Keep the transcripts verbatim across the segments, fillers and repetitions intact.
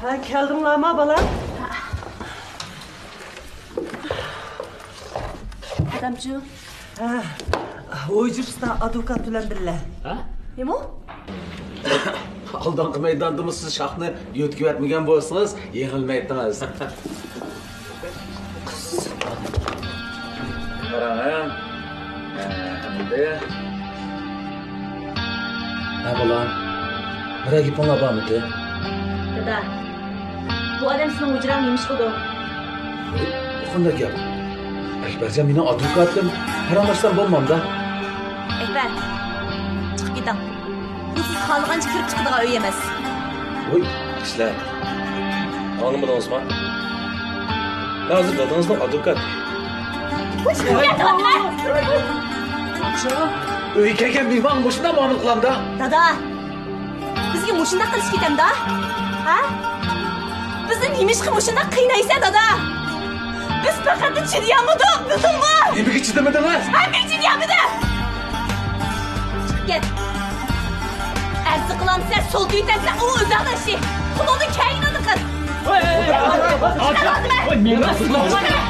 ھە، كەلدىڭلارما، بالام؟ دادامچۇ؟ ھە، ھۇيجۇرۇستا ئادۋوكات بىلەن بىللە. ھە؟ نېمە؟ ئالدىنقى مەيداندىمۇ سىز شاخنى يۆتكىۋەتمىگەن بولسىڭىز، يېڭىلمەيتتىڭىز. قاراڭ، ھە؟ ھە، ئەمدى. ھە، بالام. بىرەر گېپىڭلار بارمىدى؟ دادا، بۇ ئادەم سېنىڭ ھۇجراڭنى نېمە ئىش قىلىدۇ؟ قانداق گەپ؟ ئەكبەرجان مېنىڭ ئادۋوكاتىم. پاراڭلاشسام بولمامدا؟ ئەكبەر، چىقىپ كېتىڭ. بۇ سىز خالىغانچە كىرىپ چىقىدىغان ئۆي ئەمەس. ۋوي، كىشىلەر. ئاڭلىمىدىڭىزما؟ مەن ھازىر دادىڭىزنىڭ ئادۋوكاتى. ئۆيگە كەلگەن مېھمانغا مۇشۇنداق مۇئامىلە قىلامدا؟ دادا، بىزگە مۇشۇنداق قىلىش كېتەمدا؟ ھە؟ بىزنى نېمىشقا مۇشۇنداق قىينايسەن، دادا؟ بىز پەقەتلا چىدىيالمىدۇق، بىلدىڭمۇ؟ نېمىگە چىدىمىدىڭىز؟ ھەممىگە چىدىيالمىدىم. چىقىپ كەت. ئەرز قىلامسەن، سولتىۋېتەمسەن، ئۇ ئۆزۈڭنىڭ ئىشى. قولۇڭدىن كەلگىنىڭنى قىل. ۋاي، ۋاي، ۋاي، ۋاي، ۋاي، ۋاي، ۋاي، مېنى ئۇرۇپ قويماڭ.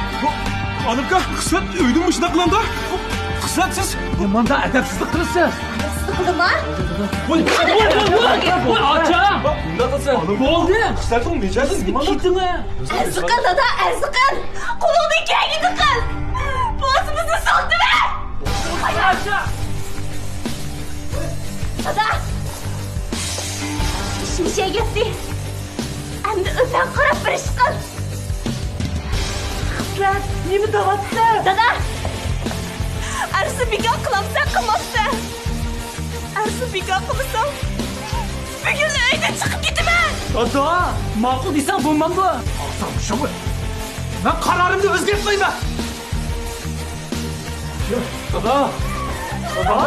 ئانىكا، خىسلەت ئۆيدە مۇشۇنداق قىلامدا؟ خىسلەت سىز. نېمانداق ئەدەپسىزلىك قىلىسىز؟ ئەدەپسىزلىك قىلدىڭما؟ ۋاي، ۋاي، ۋاي، ۋاي، ۋاي، ئاچا. بولدى. خىسلەتنىڭ مىجەزى نېمانداق؟ كېتىڭ. ئەرز قىل، دادا، ئەرز قىل. قولۇڭدىن كەلگىنىنى قىل. بولمىسا بىزنى سوقتۇرۇۋەت. ئاچا. دادا! ئىشىم شەيگەتتى. ئەمدى ئۆزۈڭ قاراپ بىر ئىش قىل. خىسلەت، نېمە دەۋاتىسەن؟ دادا! ئەرزنى بىكار قىلامسەن، قىلمامسەن؟ ئەرزنى بىكار قىلمىساڭ، بۈگۈنلا ئۆيدىن چىقىپ كېتىمەن! دادا! ماقۇل دېسەڭ بولمامدۇ؟ ئاغزىڭنى شۇڭغۇ! مەن قارارىمنى ئۆزگەرتمەيمەن! دادا! دادا!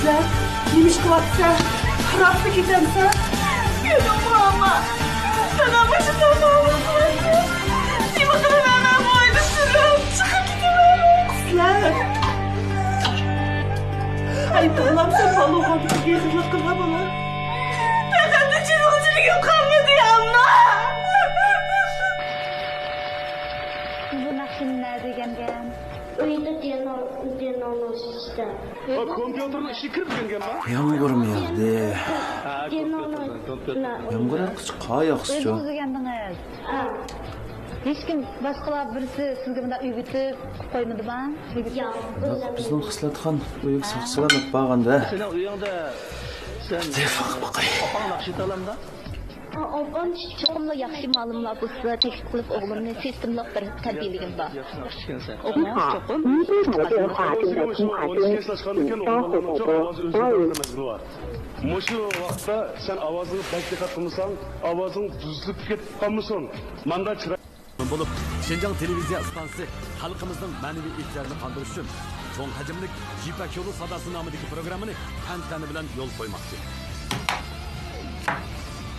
سەن نېمە ئىش قىلىۋاتىسەن؟ خىراپلا كېتەمسەن؟ كۆردۈڭمۇ، ئاما؟ دادام مۇشۇنداق مۇئامىلە قىلىۋاتىدۇ. نېمە قىلىمەن مەن بۇ ئۆيدىن تۇرۇپ؟ چىقىپ كېتىمەن. قىزلار! ئەي بالام، سەن بالىغا بىر ئېغىرلىق قىلما، بالام. پەقەت جېنىڭ جېنىگە قالمىدى، ئاللا! بۇ ناخشىنى نەدە ئۆگەنگەن؟ ئۆيدە دىنو، دىنونىڭ ئىشىدە. ھە، كومپيۇتېرنىڭ ئىچىگە كىرىپ ئۆگەنگەنما؟ يامغۇرمۇ ياغدى. دىنونىڭ يامغۇر ياغقۇچە قار ياغسىچۇ. ئۆزىڭىز ئۆگەندىڭىز؟ ھە. ھېچكىم باشقىلار بىرسى سىزگە بۇنداق ئۆگىتىپ قويمىدىما؟ ياق، بىزنىڭ خىسلەتخان ئۆيىگە ساقچىلار ئەپ بارغاندا. سېنىڭ ئۆيۈڭدە سەن ئاپاڭ ناخشا ئېيتالامدا؟ ئاپام چوقۇملا ياخشى مۇئەللىملار بولسا تەكلىپ قىلىپ ئوغلۇمنى سىستېمىلىق بىر تەربىيەلىگىلى بار. ئوغلۇم چوقۇم ئۆزىگە ئون ئىككى ياشقا چىققاندىكىن ئوغلاننىڭچۇ ئاۋازى ئۆزگىرىدىغان مەجبۇرى بار. مۇشۇ ۋاقىتتا سەن ئاۋازىڭغا بەك دىققەت قىلمىساڭ، ئاۋازىڭ دۈزۈلۈپ كېتىپ قالمىسۇن. ماندا چىراي بولۇپ، شىنجاڭ تېلېۋىزىيە ئىستانسىسى خەلقىمىزنىڭ مەنىۋى ئېھتىياجىنى قاندۇرۇش ئۈچۈن چوڭ ھەجىملىك يىپەك يولى ساداسى نامىدىكى پروگراممىنى تەنتەنە بىلەن يولغا قويماقچى.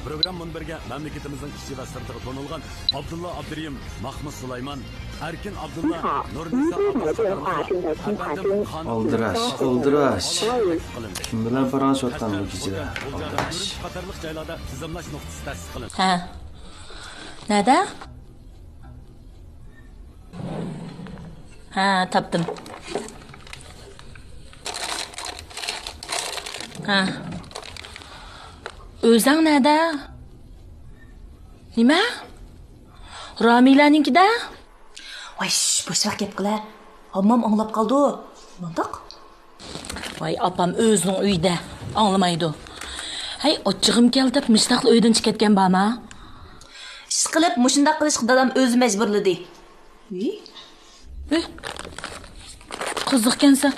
پروگرامما مۇنبىرىگە مەملىكىتىمىزنىڭ ئىچى ۋە سىرتىغا تونۇلغان ئابدۇللا ئابدۇرېھىم، ماخمۇت سۇلايمان، ئەركىن ئابدۇللا، نۇرنىسا ئاباس قاتارلىقلار ھەربەردەم خان ئالدىراش، ئالدىراش. كىم بىلەن پاراڭلىشىۋاتقان بۇ كېچىدە؟ ئالدىراش. قاتارلىق جايلاردا تىزىملاش نۇقتىسى تەسىس قىلىندى. ھە. نەدە؟ ھە، تاپتىم. ھە. ئۆزەڭ نەدە؟ نېمە؟ رامىلەنىڭكىدە؟ ۋاي، شش، بوشراق گەپ قىلە. ھاممام ئاڭلاپ قالىدۇ. مانداق. ۋاي، ئاپام ئۆزىنىڭ ئۆيىدە، ئاڭلىمايدۇ. ھەي، ئاچچىقىم كەلدى دەپ مۇشۇنداقلا ئۆيدىن چىقىپ كەتكەن بارما؟ ئىشقىلىپ، مۇشۇنداق قىلىشقا دادام ئۆزى مەجبۇرلىدى. ھە؟ ھە؟ قىزىقكەنسەن.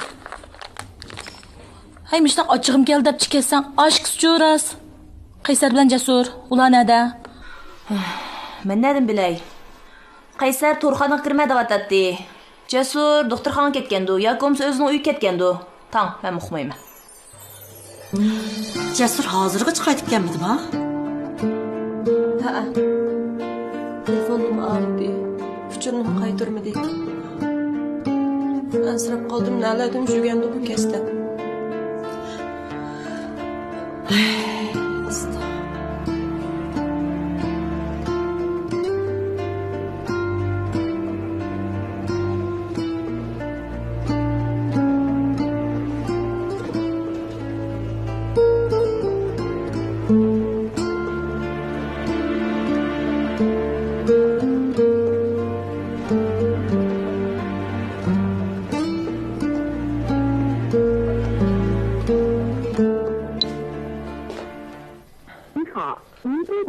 ھەي، مۇشۇنداق ئاچچىقىم كەلدى دەپ چىقىپ كەتسەڭ، ئاشىقسىچۇ راست. قەيسەر بىلەن جەسۇر، ئۇلار نەدە؟ مەن نەدىن بىلەي؟ قەيسەر تۇرخانىغا كىرمە دەۋاتاتتى. جەسۇر دوختۇرخانىغا كەتكەندۇ ياكى بولمىسا ئۆزىنىڭ ئۆيىگە كەتكەندۇ؟ تاڭ، مەن ئۇقمايمەن. جەسۇر ھازىرغىچە قايتىپ كەلمىدىما؟ ھەئە. تېلېفوننىمۇ ئالمىدى. ئۈچ ئۇچۇرنىمۇ قايتۇرمىدى. ئەنسىرەپ قالدىم، نەلەردىن يۈگەندۇ بۇ كەستە.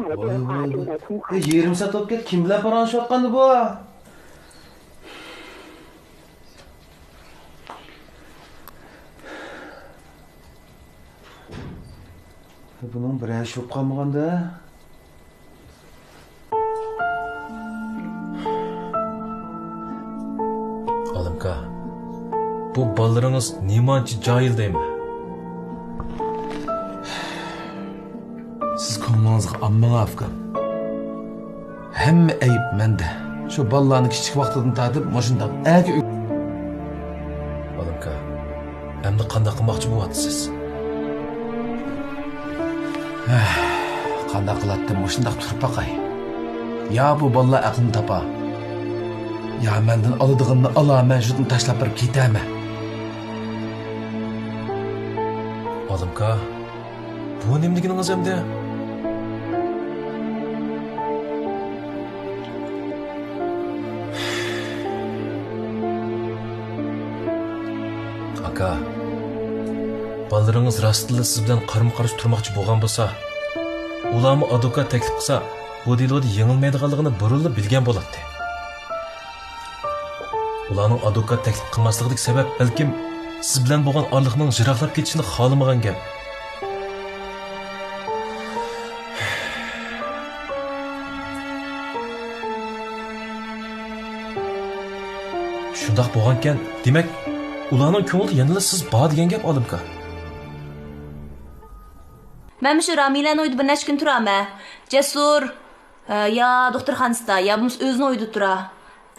ۋاي، ۋاي، ۋاي. ئەي، يېرىم سائەت بولۇپ كەتتى. كىم بىلەن پاراڭلىشىۋاتقاندى بۇ؟ بۇنىڭ بىرەر ئىشى بولۇپ قالمىغاندا؟ ئالىمكا، بۇ بالىلىرىڭىز نېمانچە جاھىل دەيمەن. سىز كۆڭلىڭىزگە ئالماڭ، ئاكام. ھەممە ئەيىب مەندە. شۇ بالىلارنى كىچىك ۋاقتىدىن تارتىپ مۇشۇنداق ئەركە ئۆ-، بالىمكا، ئەمدى قانداق قىلماقچى بولۇۋاتىسىز؟ ھە، قانداق قىلاتتىم، مۇشۇنداق تۇرۇپ باقاي. يا بۇ بالىلار ئەقلىنى تاپا، يا مەندىن ئالىدىغىنىنى ئالا، مەن شۇدىن تاشلاپ بېرىپ كېتەمەن. بالىمكا، بۇ نېمە دېگىنىڭىز ئەمدى؟ ئاكا، بالىلىرىڭىز راستتىنلا سىز بىلەن قارمۇ قارشى تۇرماقچى بولغان بولسا، ئۇلارمۇ ئادۋوكات تەكلىپ قىلسا، بۇ دېلودا يېڭىلمەيدىغانلىقىنى بۇرۇنلا بىلگەن بولاتتى. ئۇلارنىڭ ئادۋوكات تەكلىپ قىلماسلىقىدىكى سەۋەب، بەلكىم، سىز بىلەن بولغان ئارىلىقنىڭ يىراقلاپ كېتىشىنى خالىمىغان گەپ. شۇنداق بولغانكەن، دېمەك، ئۇلارنىڭ كۆڭلىدە يەنىلا سىز بار دېگەن گەپ، ئالىمكا. مەن مۇشۇ رامىلەنىڭ ئۆيىدە بىر نەچچە كۈن تۇرامەن. جەسۇر، ئە، يا دوختۇرخانىسىدا، يا بولمىسا ئۆزىنىڭ ئۆيىدە تۇرا.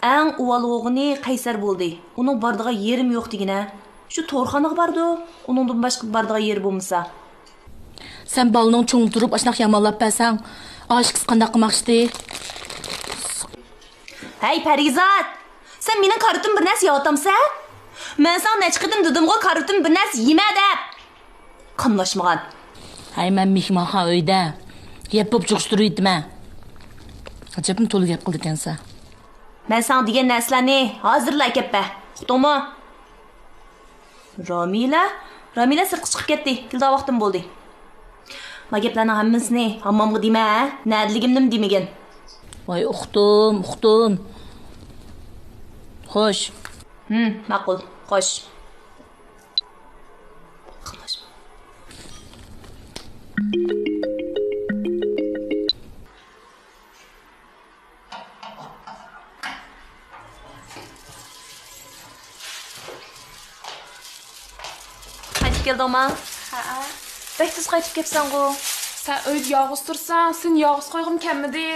ئەڭ ئۇۋال بولغىنى قەيسەر بولدى. ئۇنىڭ بارىدىغان يېرىمۇ يوق دېگىنە. شۇ تورخانىغا بارىدۇ، ئۇنىڭدىن باشقا بارىدىغان يېرى بولمىسا. سەن بالىنىڭ چوڭى تۇرۇپ ئاشۇنداق يامانلاپ بەرسەڭ، ئاشىكىسى قانداق قىلماقچىدى؟ ھەي، پەرىزات! سەن مېنىڭ كارىۋىتىمغا بىر نەرسە يەۋاتامسەن؟ مەن ساڭا نەچچە قېتىم دېدىمغۇ، كارىۋىتىمغا بىر نەرسە يېمە دەپ! قاملاشمىغان. ھەي، مەن مېھمانخانا ئۆيدە يەپ بولۇپ جۇغۇشتۇرۇۋېتىمەن. ئەجەبمۇ تولا گەپ قىلىدىكەنسەن. مەن ساڭا دېگەن نەرسىلەرنى ھازىرلا ئەكەپ بەر. ئۇقتۇڭمۇ؟ رامىلە؟ رامىلە سىرتقا چىقىپ كەتتى. كېلىدىغان ۋاقتىم بولدى. ما گەپلەرنىڭ ھەممىسىنى ھاممامغا دېمە، ھە؟ نەدىلىكىمنىمۇ دېمىگىن. ۋاي، ئۇقتۇم، ئۇقتۇم. خوش. ھىم، ماقۇل. خوش. قايتىپ كەلدىڭما؟ ھەئە. بەك تېز قايتىپ كەپسەنغۇ. سەن ئۆيدە يالغۇز تۇرساڭ، سېنى يالغۇز قويغۇم كەلمىدى.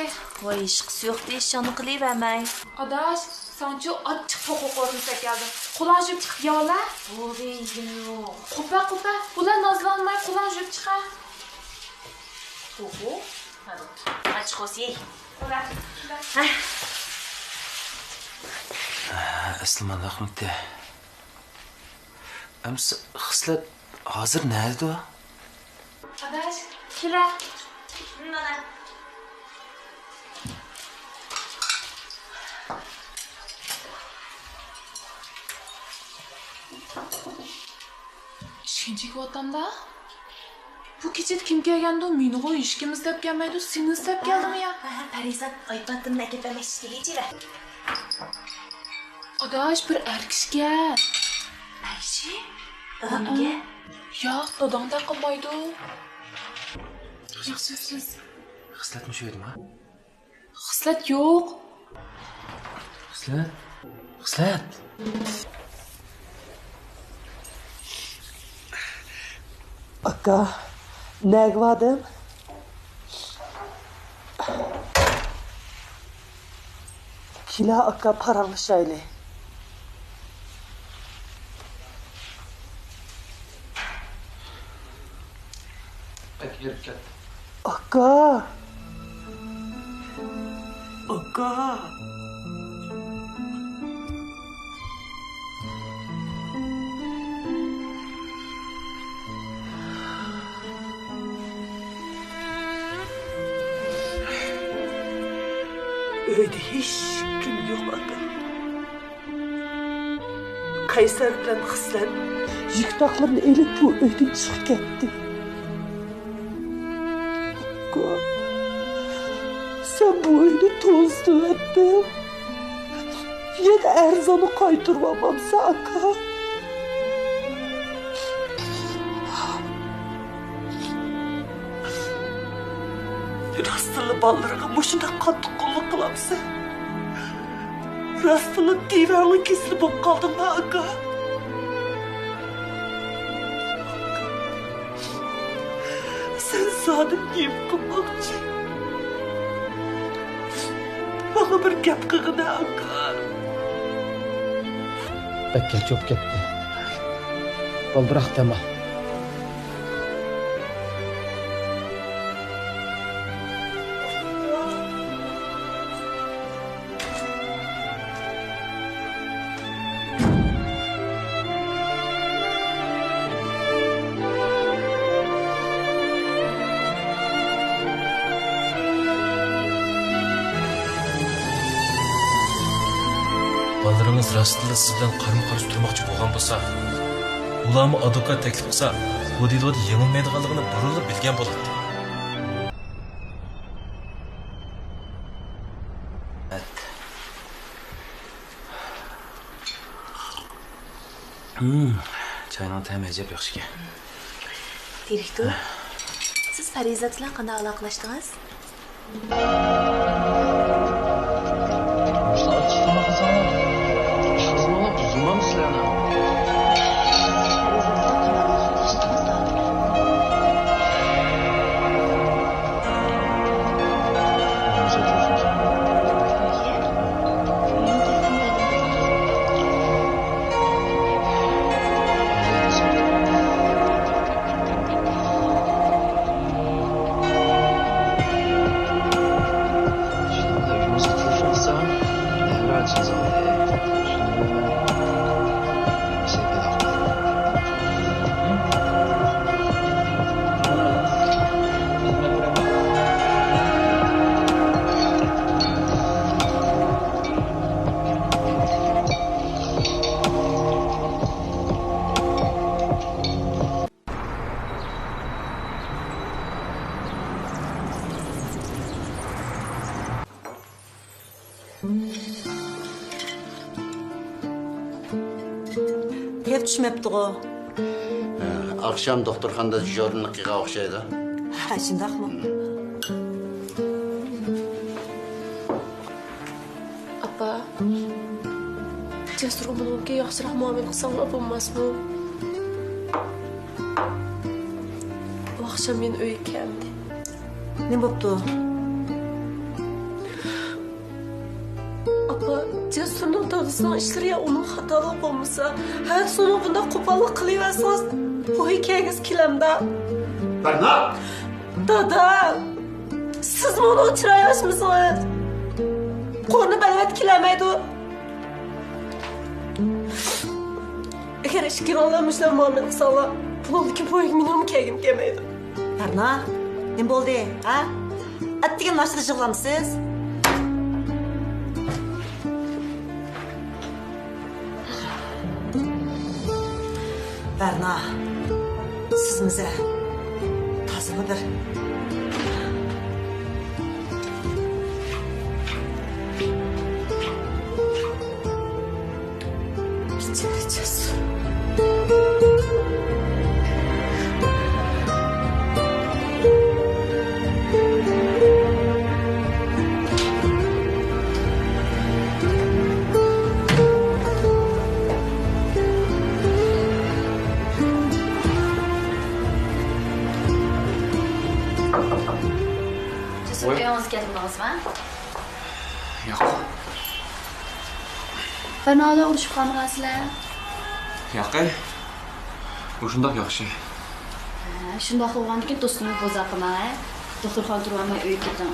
ۋاي، ئىشقىسى يوق دېيىش، شۇنى قىلىۋەرمەي. ئاداش، ساڭچۇ ئاچچىق توخۇ قورۇمىسى ئەكەلدىم. قولۇڭنى يۇيۇپ چىقىپ يەۋەر. بولدى، يېگۈم يوق. قوپە، قوپە، بۇلار نازلانماي قولۇڭنى يۇيۇپ چىقە. توخۇ؟ ھە، بوپتۇ. ئاچچىق بولسا يەي. بولە. ھە. ئەسلى مانداقمىتى؟ ئەمسە خىسلەت ھازىر نەدە؟ ئاداش، كېلە. مانا. ئىشىكنى چېكىۋاتامدا. بۇ كېچىدە كىم كەلگەندۇ؟ مېنىغۇ ھېچكىم ئىزدەپ كەلمەيدۇ. سېنى ئىزدەپ كەلدىمۇ يا؟ ھە، ھە، پەرىزات، ئايپاتىمنى ئەكەپ بەرمەكچى دېگىنچىلە. ئاداش، بىر ئەر كىشىكەن. ئەر كىشى؟ داداممىكەن؟ ياق، داداڭدەك قىلمايدۇ. ياخشىمۇسىز؟ خىسلەتمۇ شۇ يەردىما؟ خىسلەت يوق. خىسلەت؟ خىسلەت؟ ئاكا، نەگە باردىڭ؟ كېلە ئاكا، پاراڭلىشايلى. بەك ھېرىپ كەتتىم. ئاكا! ئاكا! ئۆيدە ھېچكىم يوق، ئاكا. قەيسەر بىلەن خىسلەت يۈك-تاقلىرىنى ئېلىپ، بۇ ئۆيدىن چىقىپ كەتتى. ئاكا، سەن بۇ ئۆينى توزۇتۇۋەتتىڭ. يەنە ئەرزاننى قايتۇرۇۋالمامسەن، ئاكا؟ راستتىنلا بالىلىرىڭغا مۇشۇنداق قاتتىق قۇللۇق قىلامسەن؟ راستتىنلا دىۋەڭنىڭ كېسىلى بولۇپ قالدىڭمۇ، ئاكا؟ سەن زادى نېمە قىلماقچى؟ ماڭا بىر گەپ قىلغىنە، ئاكا. بەك كەچ بولۇپ كەتتى. بالدۇراق دەم ئال. بالىلىرىڭىز راستتىنلا سىز بىلەن قارىمۇ قارشى تۇرماقچى بولغان بولسا، ئۇلارمۇ ئادۋوكات تەكلىپ قىلسا، بۇ دېلودا يېڭىلمايدىغانلىقىنى بۇرۇنلا بىلگەن بولاتتى. ھىم، چاينىڭ تەمى ئەجەب ياخشىكەن. دىرېكتور، سىز پەرىزات بىلەن قانداق ئالاقىلەشتىڭىز؟ مۇشۇلار ئاچچىق تاماق يېسەڭلار، ئىشقىزماڭلار، بۇزۇلمامدۇ سىلەرنىڭ؟ گەپ چۈشمەپتىغۇ؟ ھە، ئاخشام دوختۇرخانىدا دېژورنىلىق قىلغان ئوخشايدۇ. ھە، شۇنداقمۇ؟ ئاپا، جەسۇرغا بۇنىڭكى ياخشىراق مۇئامىلە قىلساڭلار بولماسمۇ؟ ئۇ ئاخشام مېنى ئۆيگە كەلمىدى. نېمە بوپتۇ؟ ئاپا، جەسۇرنىڭ دادىسىنىڭ ئىشلىرى يا ئۇنىڭ خاتالىقى بولمىسا، ھەدىسى ئۇنىڭ بۇنداق قوپاللىق قىلىۋەرسىڭىز، بۇ ھېكايىگىز كېلەمدا. بەرنا! دادا! سىزمۇ ئۇنىڭغا چىراي ئاچمىسىڭىز، قورنى بەلۋەتتە كېلەلمەيدۇ. ئەگەر ئىككىڭلار مۇشۇنداق مۇئامىلە قىلساڭلار، بۇنىڭدىن كېيىن بۇ ئۆيگە مېنىڭمۇ كەلگۈم كەلمەيدۇ. بەرنا، نېمە بولدى، ھە؟ ئەتىگەن ناشتىدا يىغلامسىز؟ بەرنا، سىزمۇ زە-، تازىمۇ بىر. جەسۇر، ۋوي. ئۆيىڭىزگە كەلدىڭىزمۇ؟ ياق. بىر ناۋادا ئۇرۇشۇپ قالمىغانسىلەر؟ ياقەي، مۇشۇنداق ياخشى. ھە، شۇنداق بولغاندىكىن دوستۇمنى بوزاق قىلماڭ، ھە. دوختۇرخانىدا تۇرۇۋالماي ئۆيگە كېتىڭ.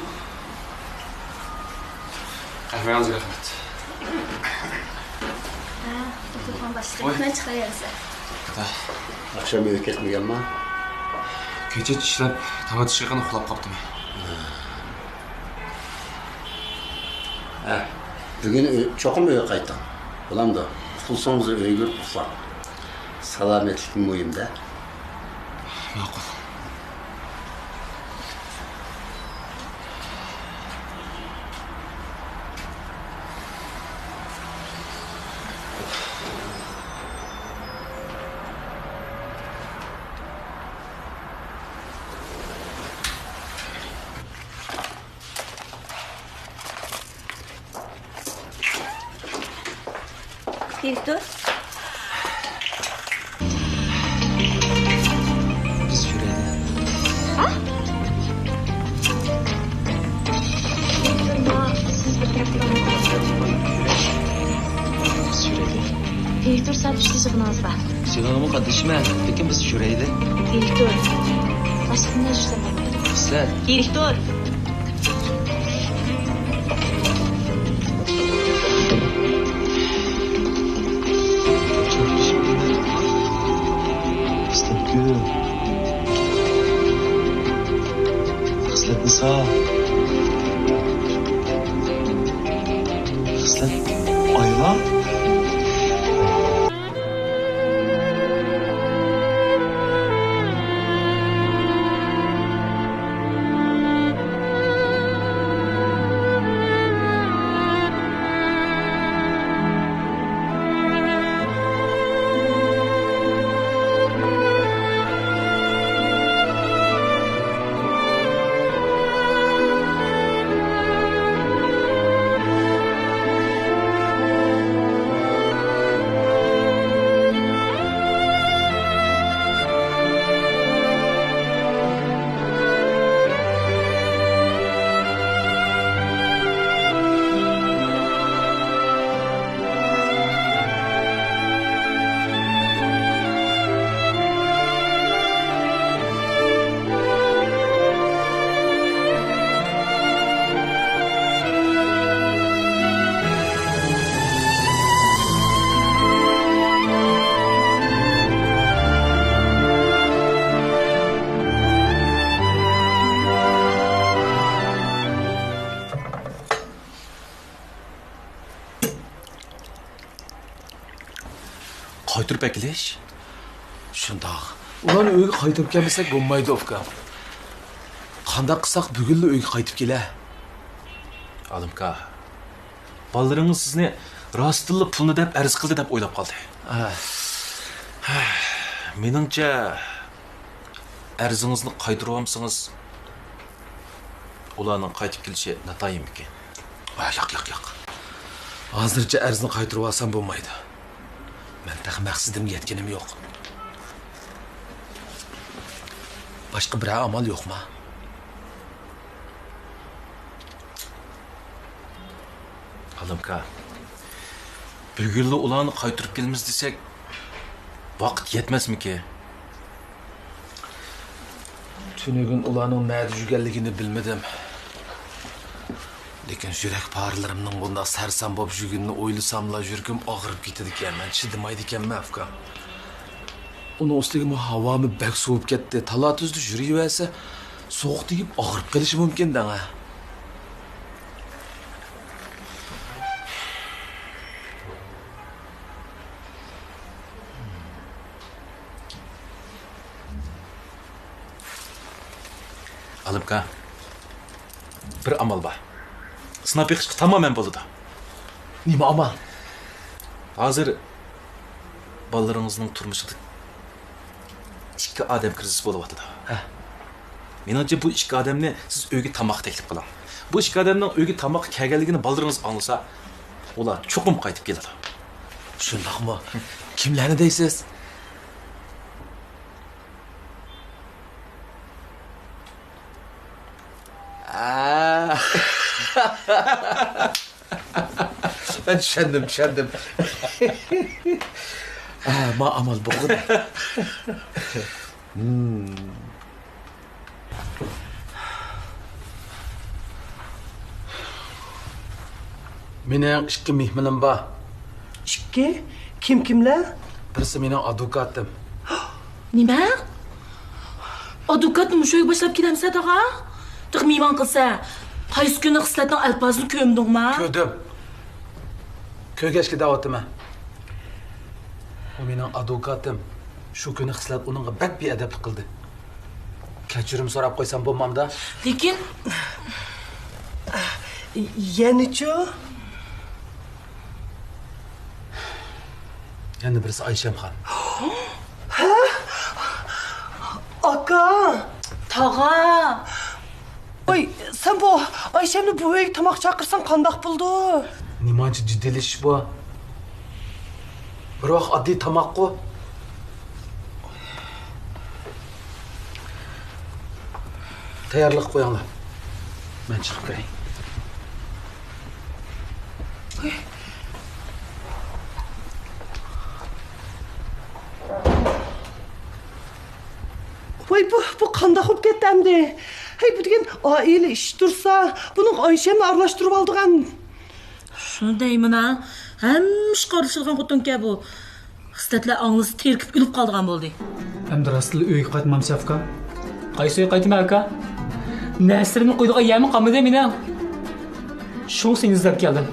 قەھۋەڭىزگە رەھمەت. ھە، دوختۇرخانا باشلىقى، ۋاي. مەن چىقىرايۋەرسە. ھە. ئاخشام ئۆيگە كەتمىگەنما؟ كېچىچە ئىشلەپ، تاڭ ئېتىشقا يېقىن ئۇخلاپ قاپتىمەن. ھە، بۈگۈن ئۆي، چوقۇم ئۆيگە قايتىڭ. بولامدۇ؟ ئۇخلىسىڭىز ئۆيگە كىرىپ ئۇخلاڭ. سالامەتلىك مۇھىم-دە. ماقۇل. دىرېكتور. بىز يۈرەيلى. ھە؟ دىرېكتور، ما سىز بىر گەپ قىلىڭ. بىز يۈرەيلى. دىرېكتور، سەن ئىشتە يىغىنىڭىزدا. يىغىنىمغا قاتنىشىمەن، لېكىن بىز يۈرەيلى. دىرېكتور، باشقا نەرسە ئىشلەپ بولمايدۇ. سەن. دىرېكتور. خىسلەتگۈل. خىسلەتنىسا. خىسلەت ئايلا. قايتۇرۇپ ئەكېلىش؟ شۇنداق. ئۇلارنى ئۆيگە قايتۇرۇپ كەلمىسەك بولمايدۇ، ئۇكام. قانداق قىلساق بۈگۈنلا ئۆيگە قايتىپ كېلە؟ ئالىمكا، بالىلىرىڭىز سىزنى راستتىنلا پۇلنى دەپ ئەرز قىلدى دەپ ئويلاپ قالدى. ھە. مېنىڭچە، ئەرزىڭىزنى قايتۇرۇۋالمىسىڭىز، ئۇلارنىڭ قايتىپ كېلىشى ناتايىنمىكىن؟ ۋاي، ياق، ياق، ياق. ھازىرچە ئەرزنى قايتۇرۇۋالسام بولمايدۇ. مەن تېخى مەقسىتىمگە يەتكىنىم يوق. باشقا بىرەر ئامال يوقما؟ ئالىمكا، بۈگۈنلا ئۇلارنى قايتۇرۇپ كېلىمىز دېسەك، ۋاقىت يەتمەسمىكى؟ تۈنۈگۈن ئۇلارنىڭ نەدە يۈرگەنلىكىنى بىلمىدىم. لېكىن يۈرەك پارىلىرىمنىڭ بۇنداق سەرسان بولۇپ يۈرگىنىنى ئويلىساملا يۈرىكىم ئاغرىپ كېتىدىكەن. مەن چىدىمايدىكەنمەن، ئۇكام. ئۇنىڭ ئۈستىگە بۇ ھاۋامۇ بەك سوۋۇپ كەتتى. تالا-تۈزدە يۈرۈۋەرسە، سوغۇق تېگىپ ئاغرىپ قېلىشى مۇمكىن دەڭ، ھە. ئالىمكا، بىر ئامال بار. سىناپ بېقىشقا تامامەن بولىدۇ. نېمە ئامال؟ ھازىر بالىلىرىڭىزنىڭ تۇرمۇشىدا ئىككى ئادەم كىرىزىس بولۇۋاتىدۇ. ھە. مېنىڭچە، بۇ ئىككى ئادەمنى سىز ئۆيگە تاماققا تەكلىپ قىلىڭ. بۇ ئىككى ئادەمنىڭ ئۆيگە تاماققا كەلگەنلىكىنى بالىلىرىڭىز ئاڭلىسا، ئۇلار چوقۇم قايتىپ كېلىدۇ. شۇنداقمۇ؟ كىملەرنى دەيسىز؟ ئا. مەن چۈشەندىم، چۈشەندىم. ھە، ما ئامال بولغۇدەك. مېنىڭ ئىككى مېھمىنىم بار. ئىككى؟ كىم كىملەر؟ بىرسى مېنىڭ ئادۋوكاتىم. نېمە؟ ئادۋوكاتنى مۇشۇ ئۆيگە باشلاپ كېلەمسەن تاغا؟ تېخى مېھمان قىلسا، قايسى كۈنى خىسلەتنىڭ ئەلپازىنى كۆرمىدىڭما؟ كۆردۈم. كۆرگەچكە دەۋاتىمەن. ئۇ مېنىڭ ئادۋوكاتىم. شۇ كۈنى خىسلەت ئۇنىڭغا بەك بىئەدەپلىك قىلدى. كەچۈرۈم سوراپ قويسام بولمامدا؟ لېكىن، يەنىچۇ؟ يەنە بىرسى ئايشەمخان. ھە؟ ئاكا! تاغا! ۋاي، سەن بۇ ئايشەمنى بۇ ئۆيگە تاماق چاقىرساڭ قانداق بولىدۇ؟ نېمانچە جىددىيلىشىش بۇ؟ بىر ۋاق ئاددىي تاماققۇ. تەييارلىق قويۇڭلار. مەن چىقىپ كىرەي. ۋاي، بۇ، بۇ قانداق بولۇپ كەتتى ئەمدى؟ ھەي، بۇ دېگەن ئائىلە ئىشى تۇرسا، بۇنىڭ ئايشەمنى ئارىلاشتۇرۇۋالىدىغان. شۇنى دەيمەن ھە، ھەممە ئىشقا ئارىلىشىدىغان خوتۇنكەن بۇ. خىسلەتلەر ئاڭلىسا تېرىكىپ ئۆلۈپ قالىدىغان بولدى. ئەمدى راستلا ئۆيگە قايتمامسەن ئاكا؟ قايسى ئۆيگە قايتىمەن ئاكا؟ نەرسىلىرىمنى قويىدىغان يەرمۇ قالمىدى مېنىڭ. شۇڭا سېنى ئىزدەپ كەلدىم.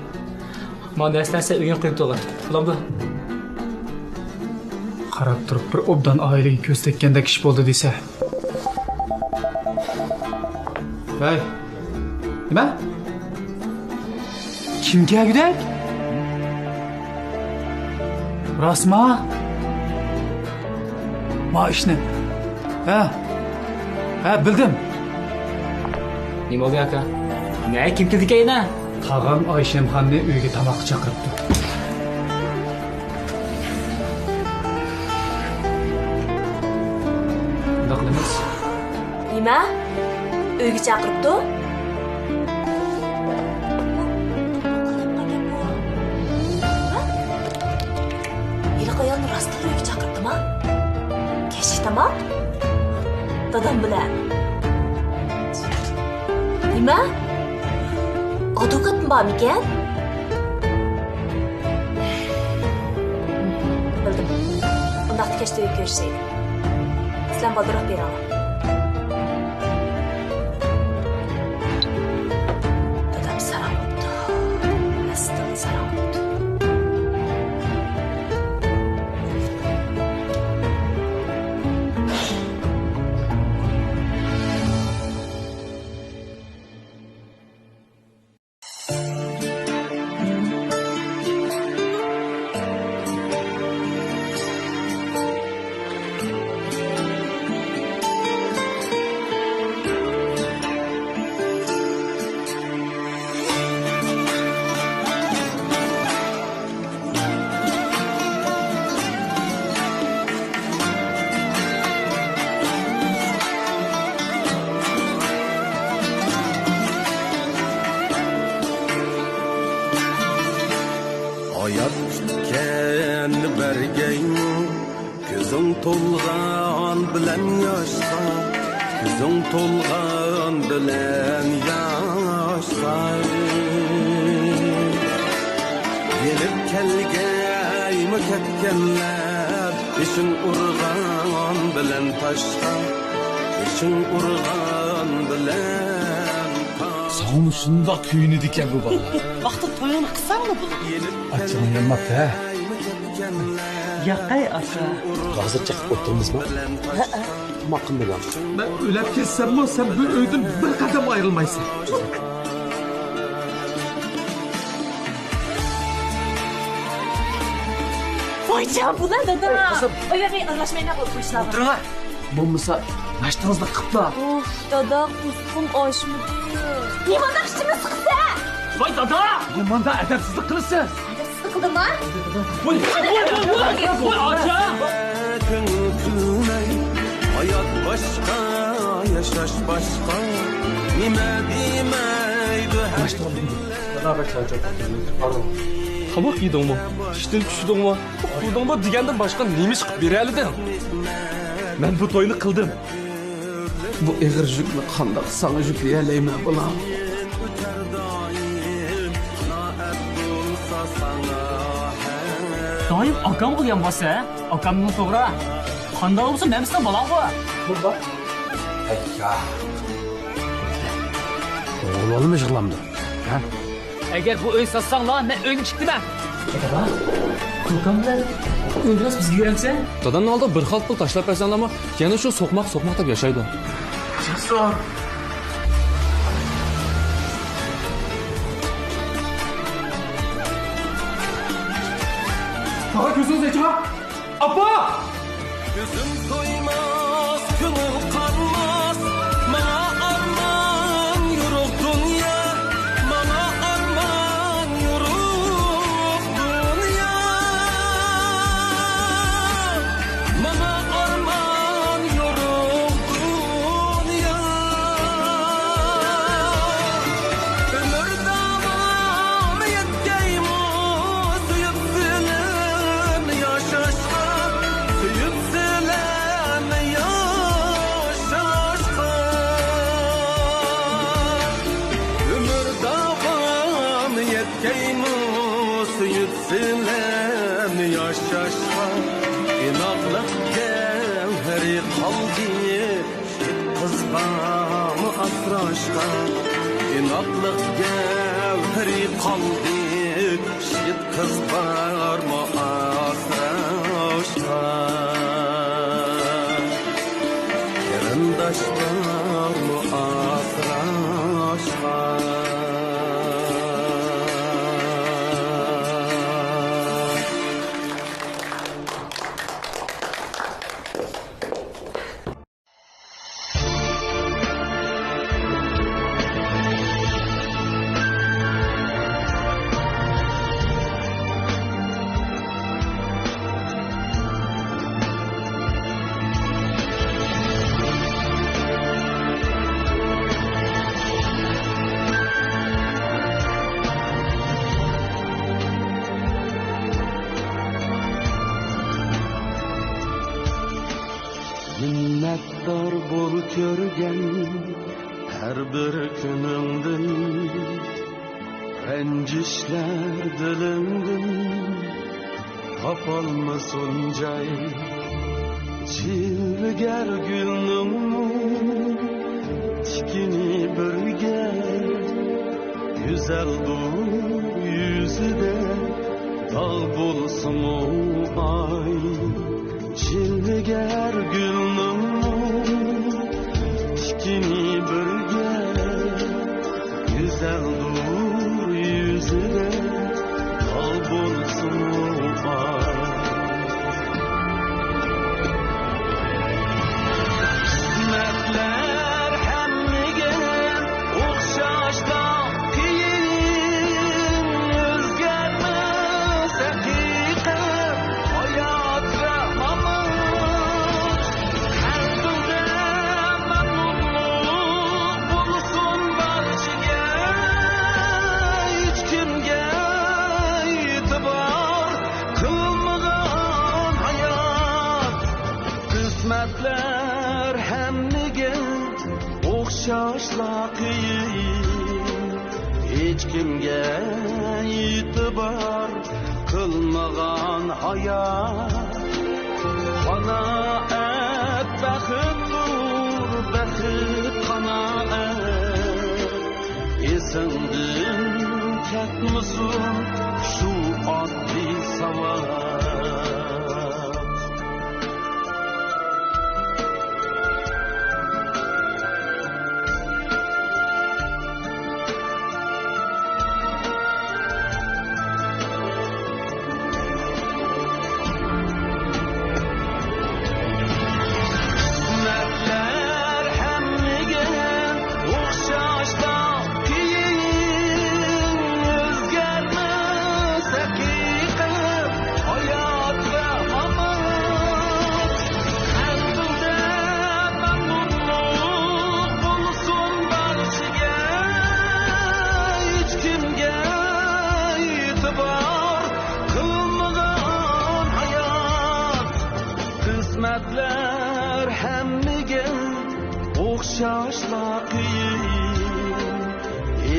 مانا نەرسىلەرنى سەن ئۆيۈڭگە قويۇپ تۇرغىن. بولامدۇ؟ قاراپ تۇرۇپ بىر ئوبدان ئائىلىگە كۆز تەگكەندەك ئىش بولدى دېسە. ھەي! نېمە؟ كىم كەلگۈدەك؟ راستما؟ ما ئىشنى. ھە. ھە، بىلدىم. نېمە بولدى ئاكا؟ نە، كىم كېلىدىكەن يەنە؟ تاغام ئايشەمخاننى ئۆيگە تاماققا چاقىرىپتۇ. ئۇنداق ئەمەس. نېمە؟ ئۆيگە چاقىرىپتۇ؟ ھېلىقى ئايالنى راستلا ئۆيگە چاقىرىپتىما؟ كەچلىك تاماق؟ دادام بىلەن. نېمە؟ ئادۋوكاتمۇ بارمىكەن؟ بىلدىم. ئۇنداقتا كەچتە ئۆيگە كۆرۈشەيلى. سىلەر بالدۇرراق بېرىڭلار. دادام ساراڭ بوپتۇ. راستتىنلا ساراڭ بوپتۇ. ھايات كۈتكەن بەرگەيمۇ، كۆزۈڭ تولغان بىلەن ياشقا، كۆزۈڭ تولغان بىلەن ياشقا. يېنىپ كەلگەيمۇ كەتكەنلەر، بېشىڭ ئۇرغان بىلەن تاشقا، بېشىڭ ئۇرغان بىلەن تاشقا. ساڭىمۇ شۇنداق كۆيۈنىدىكەن بۇ بالىلار. ۋاقتىدا تويۇڭنى قىلساڭلا بولىدۇ. ئاچچىقىڭ يانماپتۇ ھە؟ ياقەي ئاكا. ھازىر چېقىپ ئولتۇرىمىزمۇ؟ ھەئە. تاماق قىلمىدىڭ. مەن ئۆلۈپ كەتسەممۇ سەن بۇ ئۆيدىن بىر قەدەم ئايرىلمايسەن. ۋايجان بۇلار دادا. ئاياغى ئارىلاشمايلا بولۇپ قويۇشلار. ئولتۇرۇڭ. بولمىسا ناشتىڭىزنى قىپلا. ئۇف، دادا، قورسىقىم ئاچمىدى. نېمانداق ئىچىمنى سىقىسەن؟ ۋاي دادا! نېمانداق ئەدەپسىزلىك قىلىسىز؟ ئەدەپسىزلىك قىلدىمما؟ ۋاي، ۋاي، ۋاي، ۋاي، ۋاي، ئاچا! كۆڭۈل كۈلمەي، ھايات باشقا، ياشاش باشقا. نېمە دېمەيدۇ ھەر دادا بەك چارچاپ كەتتى. پاردون. تاماق يېدىڭمۇ؟ ئىشتىن چۈشتۈڭمۇ؟ ئۇخلىدىڭمۇ دېگەندىن باشقا نېمە ئىش قىلىپ بېرەلىدىڭ؟ مەن بۇ توينى قىلدىم. بۇ ئېغىر يۈكنى قانداق ساڭا يۈكلىيەلەيمەن، بالام؟ دائىم ئاكامغا يانباسسەن، ھە؟ ئاكامنىڭ توغرا. قانداق بولسا مەن سېنىڭ بالاڭغۇ. بابا. ئەييا. ئوغۇل بالىمۇ يىغلامدۇ؟ ھە؟ ئەگەر بۇ ئۆي ساتساڭلار، مەن ئۆينى چىقتىمەن. دادا، كوكام بىلەن ئۆينى بىزگە بېرەمسەن؟ دادامنىڭ ئالدىغا بىر خالتا پۇل تاشلاپ بەرسەڭلارمۇ، يەنە شۇ سوقماق، سوقماق دەپ ياشايدۇ. تاغا كۆزىڭىز ئېچىڭا. ئاپا! كۆزۈم تويماس، كۆڭۈل قانماس، ماڭا ئارمان يورۇق دۇنيا، ماڭا ئارمان يورۇق دۇنيا، ماڭا ئارمان يورۇق دۇنيا. ئۆمۈر داۋامى يەتكەيمۇ سۆيۈپ سىلەرنى ياشاشقا، سۆيۈپ سىلەرنى ياشاشقا. ئۆمۈر داۋامى يەتكەيمۇ سۆيۈپ سىلەرنى ياشاشقا. ئىناقلىق گەۋھىرى قالدى يىگىت قىزغىمۇ ئاسراشقا. ئىناقلىق گەۋھىرى قالدى يىگىت قىز بارمۇ ئاسراشقا؟ قېرىنداش بارمۇ ئاسراشقا؟ مىننەتدار بول كۆرگەن ھەر بىر كۈنۈڭدىن، رەنجىشلەر دىلىڭدىن تاپالمىسۇن جاي. جىلۋىگەر گۈلنىڭمۇ تىكىنى بىرگە، گۈزەلدۇر يۈزىدە داغ بولسىمۇ ئاي. جىلۋىگەر گۈلنىڭمۇ تىكىنى بىرگە، گۈزەلدۇر يۈزىدە داغ بولسىمۇ ئاي. قىسمەتلەر ھەممىگە ئوخشاشلا قىيىن، ئۆزگەرمەس ھەقىقەت ھايات ۋە مامات. قەلبىڭدە مەمنۇنلۇق بولسۇن بارچىگە، ھېچكىمگە ئېتىبار قىلمىغان ھايات. قىسمەتلەر ھەممىگە ئوخشاشلا قىيىن، ھېچكىمگە ئېتىبار قىلمىغان ھايات. قانائەت بەختتۇر، بەخت قانائەت. ئېسىڭدىن كەتمىسۇن شۇ ئاددىي ساۋات. قىسمەتلەر ھەممىگە ئوخشاشلا قىيىن، ئۆزگەرمەس ھەقىقەت ھايات ۋە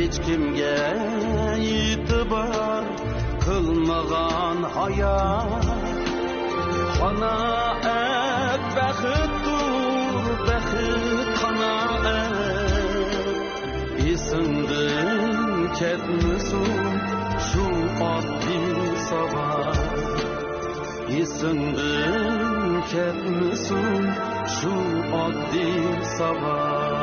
ھېچكىمگە ئېتىبار قىلمىغان ھايات، قانائەت بەختتۇر، بەخت قانائەت. ئېسىڭدىن كەتمىسۇن شۇ ئاددىي ساۋاق، ئېسىڭدىن كەتمىسۇن شۇ ئاددىي ساۋاق.